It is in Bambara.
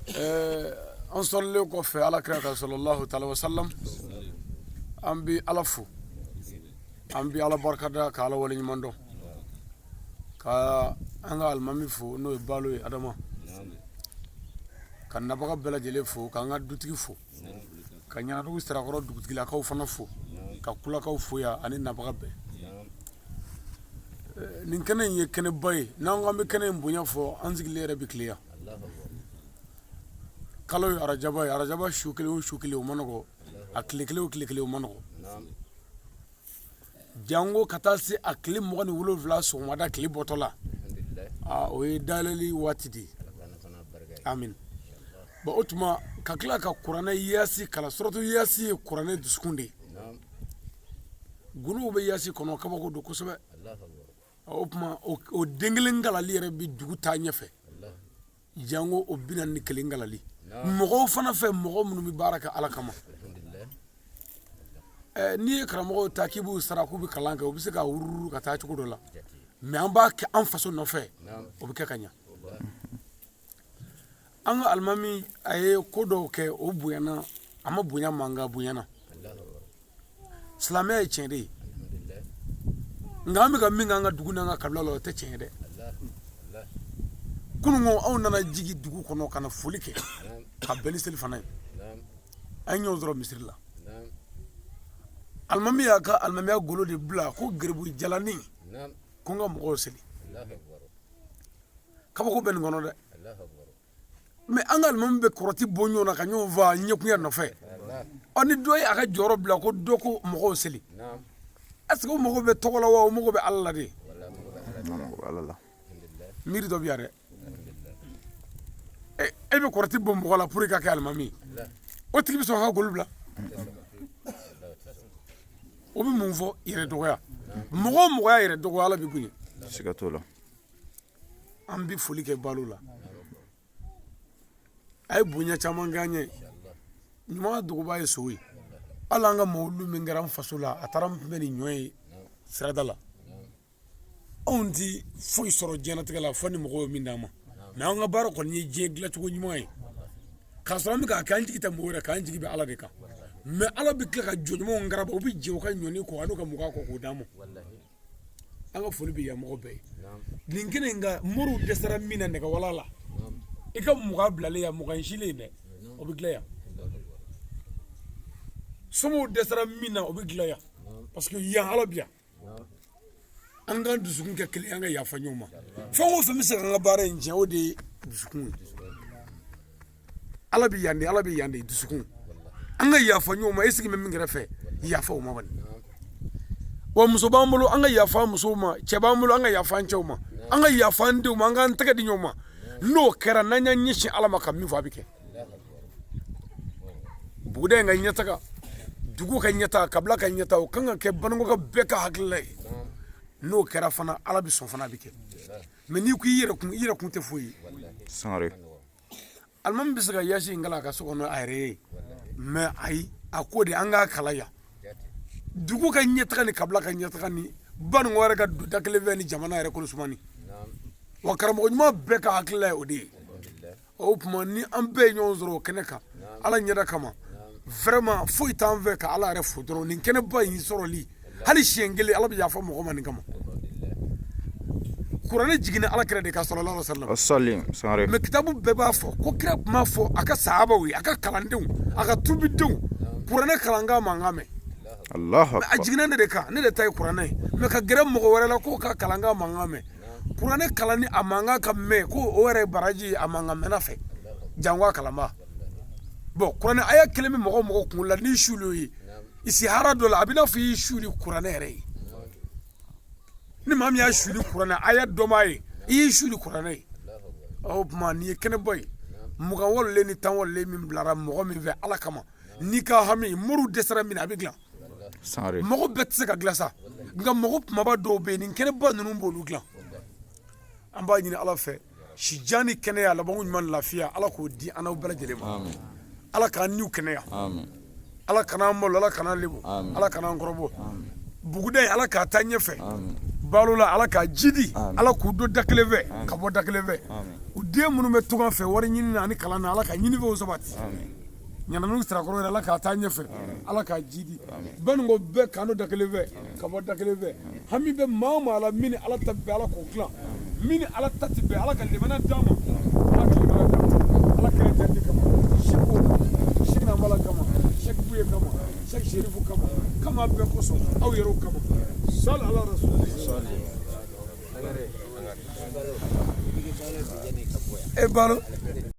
An sɔlilen kɔfɛ ala kira kan sallallahu taala wa sallam, an bɛ Ala fo, an bɛ Ala barikada, ka Ala waleɲuman dɔn, ka an ka alimami fo, n'o ye Balo ye Adama, ka nabaga bɛɛ lajɛlen fo, k'an ka dutigi fo, ka Ɲanadugu Sirakɔrɔ dugutigilakaw fana fo, ka kulakaw fo yan ani nabaga bɛɛ. Nin kɛnɛ in ye kɛnɛba ye. N'an ko an bɛ kɛnɛ in bonya fɔ, an sigilen yɛrɛ bɛ tile yan. Kalo ye arajaba ye. Arajaba su kelen o su kelen, o man nɔgɔ. A tile kelen o tile kelen, o man nɔgɔ. Janko ka taa se a tile 27 sɔgɔmada tile bɔtɔ la, o ye dayɛlɛli waati de ye. Amin. Bon, o tuma ka tila ka kuranɛ yasi kalan, suratu yasi ye kuranɛ dusukun de ye. Gundow bɛ yasi kɔnɔ, kabako don kosɛbɛ. O tuma o den kelen kalali yɛrɛ bɛ dugu taa ɲɛfɛ, janko o 41 kalali mɔgɔw fana fɛ, mɔgɔ minnu bɛ baara kɛ Ala kama. N'i ye karamɔgɔw ta k'i b'u sara k'u bɛ kalan kɛ, u bɛ se ka wururu ka taa cogo dɔ la, mais an b'a kɛ an faso nɔfɛ, o bɛ kɛ ka ɲɛ. An ka alimami, a ye ko dɔw kɛ, o bonyana, a ma bonya ma, nka bonyana. Silamɛya ye tiɲɛ de ye, nka an bɛ ka min kɛ an ka dugu n'an ka kabila la, o tɛ tiɲɛ ye dɛ. Kununko anw nana jigin dugu kɔnɔ ka na foli kɛ ka bɛn ni seli fana ye. An ye ɲɔgɔn sɔrɔ misiri la. Alimami y'a ka alimamiya golo de bila ko geribu jalani ko n ka mɔgɔw seli. Kabako bɛ nin kɔnɔ dɛ. Mais an ka alimami bɛ kɔrɔti bɔ ɲɔgɔn na ka ɲɔgɔn faa ɲɛkunya nɔfɛ. Ɔ, ni dɔ ye a ka jɔyɔrɔ bila ko dɔ ko mɔgɔw seli, est ce que o mɔgɔw bɛ tɔgɔ la wa, o mɔgɔw bɛ Ala la de? Miiri dɔ bɛ yan dɛ. E bɛ kɔrɔti bɔ mɔgɔ la pour que ka kɛ alimami, o tigi bɛ sɔn ka golo bila? O bɛ mun fɔ? Yɛrɛ dɔgɔya. Mɔgɔ o mɔgɔ y'a yɛrɛ dɔgɔya, Ala b'i bonya. Siga t'o la. An bɛ foli kɛ Balo la. A ye bonya caman k'an ye. Ɲuman dogoba ye so ye. Hali an ka mawulu min kɛra an faso la, a taara n kunbɛn ni ɲɔ ye sirada la. Anw ti foyi sɔrɔ diɲɛlatigɛ la fo ni mɔgɔw ye min d'an ma, mais an ka baara kɔni ye diɲɛ dilancogo ɲuman ye, k'a sɔrɔ an bɛ k'a kɛ, an jigi tɛ mɔgɔ yɛrɛ kan, an jigi bɛ Ala de kan. Mais Ala bɛ tila ka jɔn ɲumanw garaba, u bɛ jɛ u ka ɲɔni kɔ an'u ka mugan kɔ k'o d'an ma. An ka foli bɛ yan mɔgɔ bɛɛ ye. Nin kɛnɛ in kan, moriw dɛsɛra min na nɛgɛwala la, i ka 20 bilalen yan, 20 silen dɛ, o bɛ dilan yan. Somaw dɛsɛra min na, o bɛ dilan yan, parce que yan Ala bɛ yan. An k'an dusukun kɛ kelen, an ka yafa ɲɔgɔn ma. Fɛn o fɛn bɛ se k'an ka baara in tiɲɛ, o de ye dusukun ye. Ala bɛ yan de, Ala bɛ yan de, dusukun. An ka yafa ɲɔgɔn ma. E sigi bɛ min kɛrɛfɛ, yafa o ma bani. Wa muso b'an bolo, an ka yafa musow ma. Cɛ b'an bolo, an ka yafa an cɛw ma. An ka yafa an denw ma. An k'an tɛgɛ di ɲɔgɔn ma. N'o kɛra, n'an y'an ɲɛsin Ala ma ka min fɔ, a bɛ kɛ. Buguda in ka ɲɛtaga, dugu ka ɲɛtaga, kabila ka ɲɛtaga, o kan ka kɛ Banikɔka bɛɛ ka hakilila ye. N'o kɛra fana, Ala bɛ sɔn fana, a bɛ kɛ. Mais n'i ko i yɛrɛ kun, i yɛrɛ kun tɛ foyi ye. Sangare. Alimami bɛ se ka yasi in kalan a ka so kɔnɔ a yɛrɛ ye, mais ayi, a ko de an k'a kalan yan, dugu ka ɲɛtaga ni kabila ka ɲɛtaga ni Banikɔ yɛrɛ ka don da kelen fɛ ni jamana yɛrɛ kolo sumani. Wa karamɔgɔ ɲuman bɛɛ ka hakilila ye o de ye. O tuma ni an bɛɛ ye ɲɔgɔn sɔrɔ o kɛnɛ kan Ala ɲɛda kama, vraiment foyi t'an fɛ ka Ala yɛrɛ fo dɔrɔn. Nin kɛnɛba in sɔrɔli hali siɲɛ kelen, Ala bɛ yafa mɔgɔ ma nin kama. Kuranɛ jiginna Ala kira de kan sallallahu alaihi wasallam. Sangare. Mais kitabu bɛɛ b'a fɔ ko kira tun b'a fɔ a ka sahabaw ye, a ka kalandenw, a ka tubidenw, kuranɛ kalankan mankan mɛn. Allahu A akbar. jiginna ne de kan, ne de ta ye kuranɛ ye, mais ka gɛrɛ mɔgɔ wɛrɛ la k'o ka kalankan mankan mɛn, kuranɛ kalan ni a mankan ka mɛn, ko o yɛrɛ ye baraji ye a mankan mɛnna fɛ, janko a kalanba. Bon, kuranɛ aya kelen bɛ mɔgɔ o mɔgɔ kunkolo la, n'i suli ye isihara dɔ la, a bɛ n'a fɔ i y'i suli kuranɛ yɛrɛ ye. Ni maa min y'a suli kuranɛ aya dɔnbaa ye, i y'i suli kuranɛ ye. O tuma nin ye kɛnɛba ye. 20 walilen ni 10 walilen min bilara mɔgɔ min fɛ Ala kama, n'i ka hami, moriw dɛsɛra min na, a bɛ dilan. Sangare. Mɔgɔ bɛɛ tɛ se ka dilan sa, nka mɔgɔ kumaba dɔw bɛ yen, nin kɛnɛba ninnu b'olu dilan. An b'a ɲini Ala fɛ, sijan ni kɛnɛya, labanko ɲuman, lafiya, Ala k'o di an n'aw bɛɛ lajɛlen ma. Ala k'an niw kɛnɛya. Ala kana an malo, Ala kana an lebu, Ala kana an kɔrɔbɔ. Buguda in, Ala k'a taa ɲɛfɛ. Balo la, Ala k'a jidi. Ala k'u don da kelen fɛ ka bɔ da kelen fɛ. U den Den minnu bɛ tunga fɛ wari ɲini na ani kalan na, Ala ka ɲinifɛnw sabati. Ɲananugu Sirakɔrɔ yɛrɛ, Ala k'a taa ɲɛfɛ, Ala k'a jidi. Baninko bɛɛ kanu da kelen fɛ ka bɔ da kelen fɛ. Hami bɛ maa o maa la, min ni Ala ta bɛn, Ala k'o dilan. Min ni Ala ta ti bɛn, Ala ka limaniya d'an ma, Ala ka limaniya d'an ma. Ala kɛlɛ jati kama, Seko Seki Namala kama, Seki Buye kama, Seki Serifu kama, kama bɛɛ kosɔn, aw yɛrɛw kama. Sali ala rasuli. E balo.